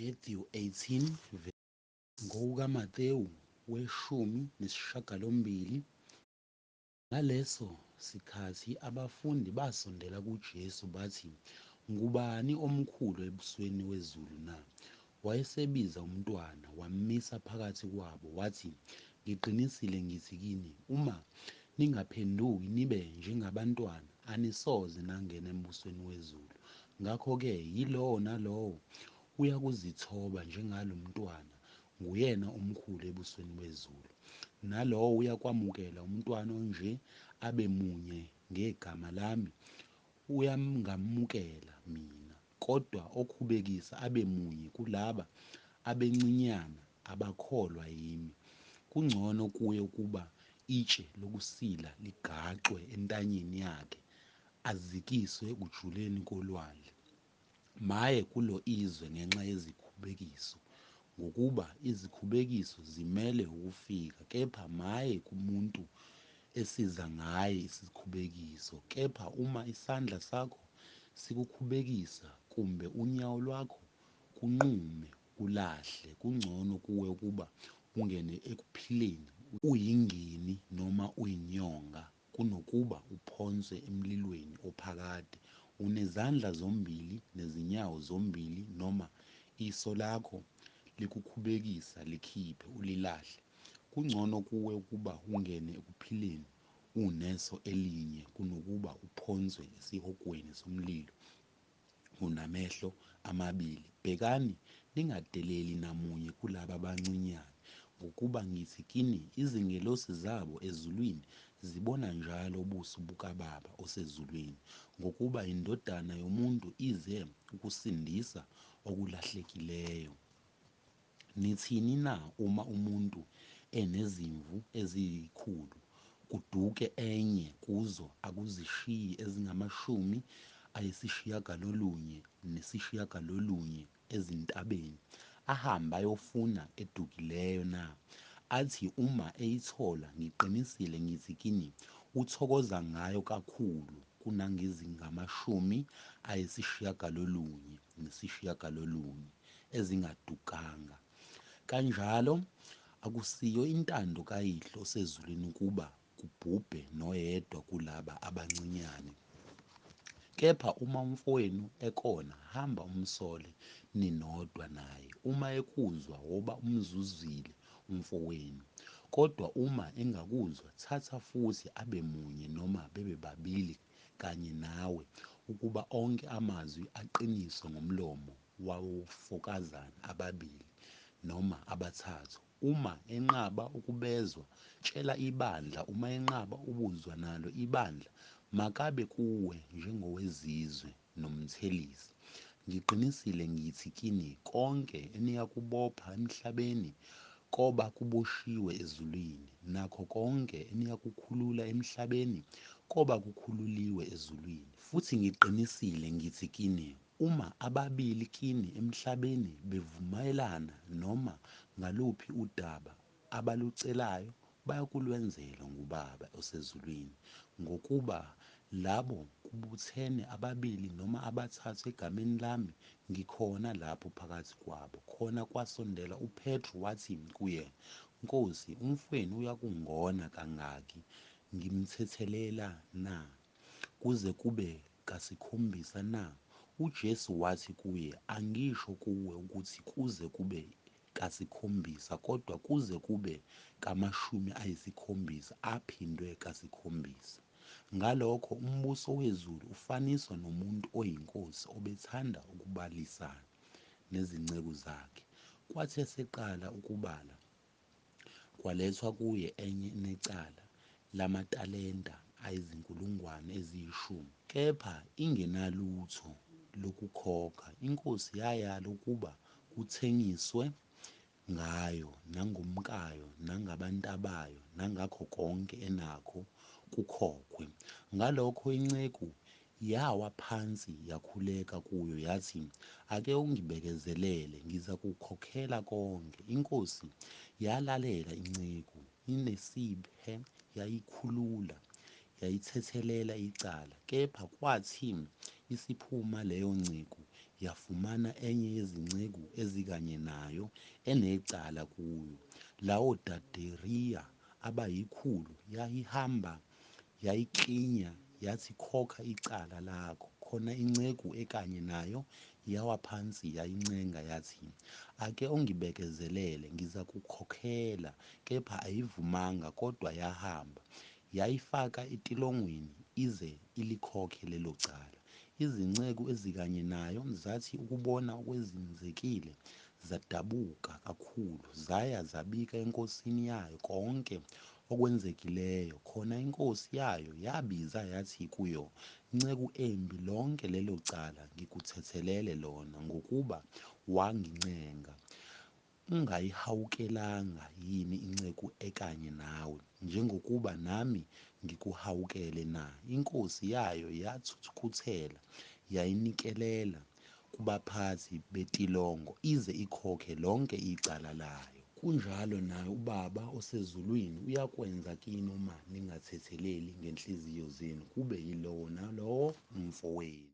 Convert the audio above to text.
Matthew 18 NgokukaMathewu 18. Ngaleso sikhathi abafundi basondela kuJesu, bathi, Ngubani omkhulu embusweni wezulu na? Wayesebiza umntwana, wammisa phakathi kwabo, wathi, Ngiqinisile ngithi kini, Uma ningaphenduki nibe njengabantwana, anisoze nangena embusweni wezulu. Ngakho-ke yilowo nalowo uyakuzithoba njengalo mntwana, nguyena omkhulu embusweni wezulu. Nalowo uyakwamukela umntwana onje abe munye ngegama lami, uyangamukela mina. Kodwa okhubekisa abe munye kulaba abancinyane abakholwa yimi, kungcono kuye ukuba itshe lokusila ligaxwe entanyeni yakhe, azikiswe ekujuleni kolwandle. Maye kulo izwe ngenxa yezikhubekiso! Ngokuba izikhubekiso zimele ukufika, kepha maye kumuntu esiza ngaye isikhubekiso. Kepha uma isandla sakho sikukhubekisa, kumbe unyawo lwakho, kunqume ukulahle, kungcono kuwe ukuba ungene ekuphileni uyingini noma uyinyonga, kunokuba uphonswe emlilweni ophakade unezandla zombili nezinyawo zombili. Noma iso lakho likukhubekisa, likhiphe, ulilahle, kungcono kuwe ukuba ungene ekuphileni uneso elinye kunokuba uphonswe esihogweni somlilo unamehlo amabili. Bhekani, ningadeleli namunye kulaba abancinyane, ngokuba ngithi kini, Izingelosi zabo ezulwini zibona njalo ubuso bukaBaba osezulwini. Ngokuba iNdodana yomuntu ize ukusindisa okulahlekileyo. Nithini na uma umuntu enezimvu eziyikhulu, kuduke enye kuzo, akuzishiyi ezingamashumi ayisishiyagalolunye nesishiyagalolunye ezintabeni, ahambe ayofuna edukileyo na? Athi uma eyithola, ngiqinisile ngithi kini, uthokoza ngayo kakhulu kunangezingamashumi ayisishiyagalolunye nesishiyagalolunye ezingadukanga. Kanjalo akusiyo intando kaYihlo osezulwini ukuba kubhubhe noyedwa kulaba abancinyane. Kepha uma umfowenu ekona, hamba umsole ninodwa naye. Uma ekuzwa, woba umzuzile umfowenu. Kodwa uma engakuzwa, thatha futhi abe munye noma bebe babili kanye nawe, ukuba onke amazwi aqiniswe ngomlomo wofakazana ababili noma abathathu. Uma enqaba ukubezwa, tshela ibandla, uma enqaba ukuzwa nalo ibandla, makabe kuwe njengowezizwe nomthelisi. Ngiqinisile ngithi kini, Konke eniyakubopha emhlabeni koba kuboshiwe ezulwini, nakho konke eniyakukhulula emhlabeni koba kukhululiwe ezulwini. Futhi ngiqinisile ngithi kini, Uma ababili kini emhlabeni bevumelana noma ngaluphi udaba abalucelayo, bayakulwenzelwa nguBaba osezulwini. Ngokuba lapho kubuthene ababili noma abathathu egameni lami, ngikhona lapho phakathi kwabo. Khona kwasondela uPetru, wathi kuye, Nkosi, umfowenu uyakungona kangaki, ngimthethelela na? Kuze kube kasikhombisa na? UJesu wathi kuye, Angisho kuwe ukuthi kuze kube kasikhombisa, kodwa kuze kube kamashumi ayisikhombisa aphindwe kasikhombisa. Ngalokho umbuso wezulu ufaniswa nomuntu oyinkosi obethanda ukubalisana nezinceku zakhe. Kwathi eseqala ukubala, kwalethwa kuye enye enecala lamatalenta ayizinkulungwane eziyishumi. Kepha ingenalutho lokukhokha, inkosi yayala ukuba kuthengiswe ngayo, nangomkayo, nangabantabayo, nangakho konke enakho, kukhokhwe. Ngalokho inceku yawa phansi yakhuleka kuyo, yathi, Ake ungibekezelele, ngizakukhokhela konke. Inkosi yalalela inceku inesihe, yayikhulula, yayithethelela icala. Kepha kwathi isiphuma leyo nceku, yafumana enye yezinceku ezikanye nayo enecala kuyo, lawo daderiya abayikhulu, yayihamba yayiklinya, yathi, Khokha icala lakho. Khona inceku ekanye nayo yawa phansi yayincenga, yathi, Ake ungibekezelele, ngizakukhokhela. Kepha ayivumanga, kodwa yahamba, yayifaka etilongweni ize ilikhokhe lelo cala. Izinceku ezikanye nayo zathi ukubona okwenzekile, zadabuka kakhulu, zaya zabika enkosini yayo konke okwenzekileyo. Khona inkosi yayo yabiza yathi kuyo, Nceku embi, lonke lelo cala ngikuthethelele lona, ngokuba wangincenga. Ungayihawukelanga yini inceku ekanye nawe, njengokuba nami ngikuhawukele na? Inkosi yayo yathukuthela, yayinikelela kubaphathi betilongo, ize ikhokhe lonke icala layo. Kunjalo naye uBaba osezulwini uyakwenza kini uma ningathetheleli ngezinhliziyo zenu kube yilowo nalowo umfowenu.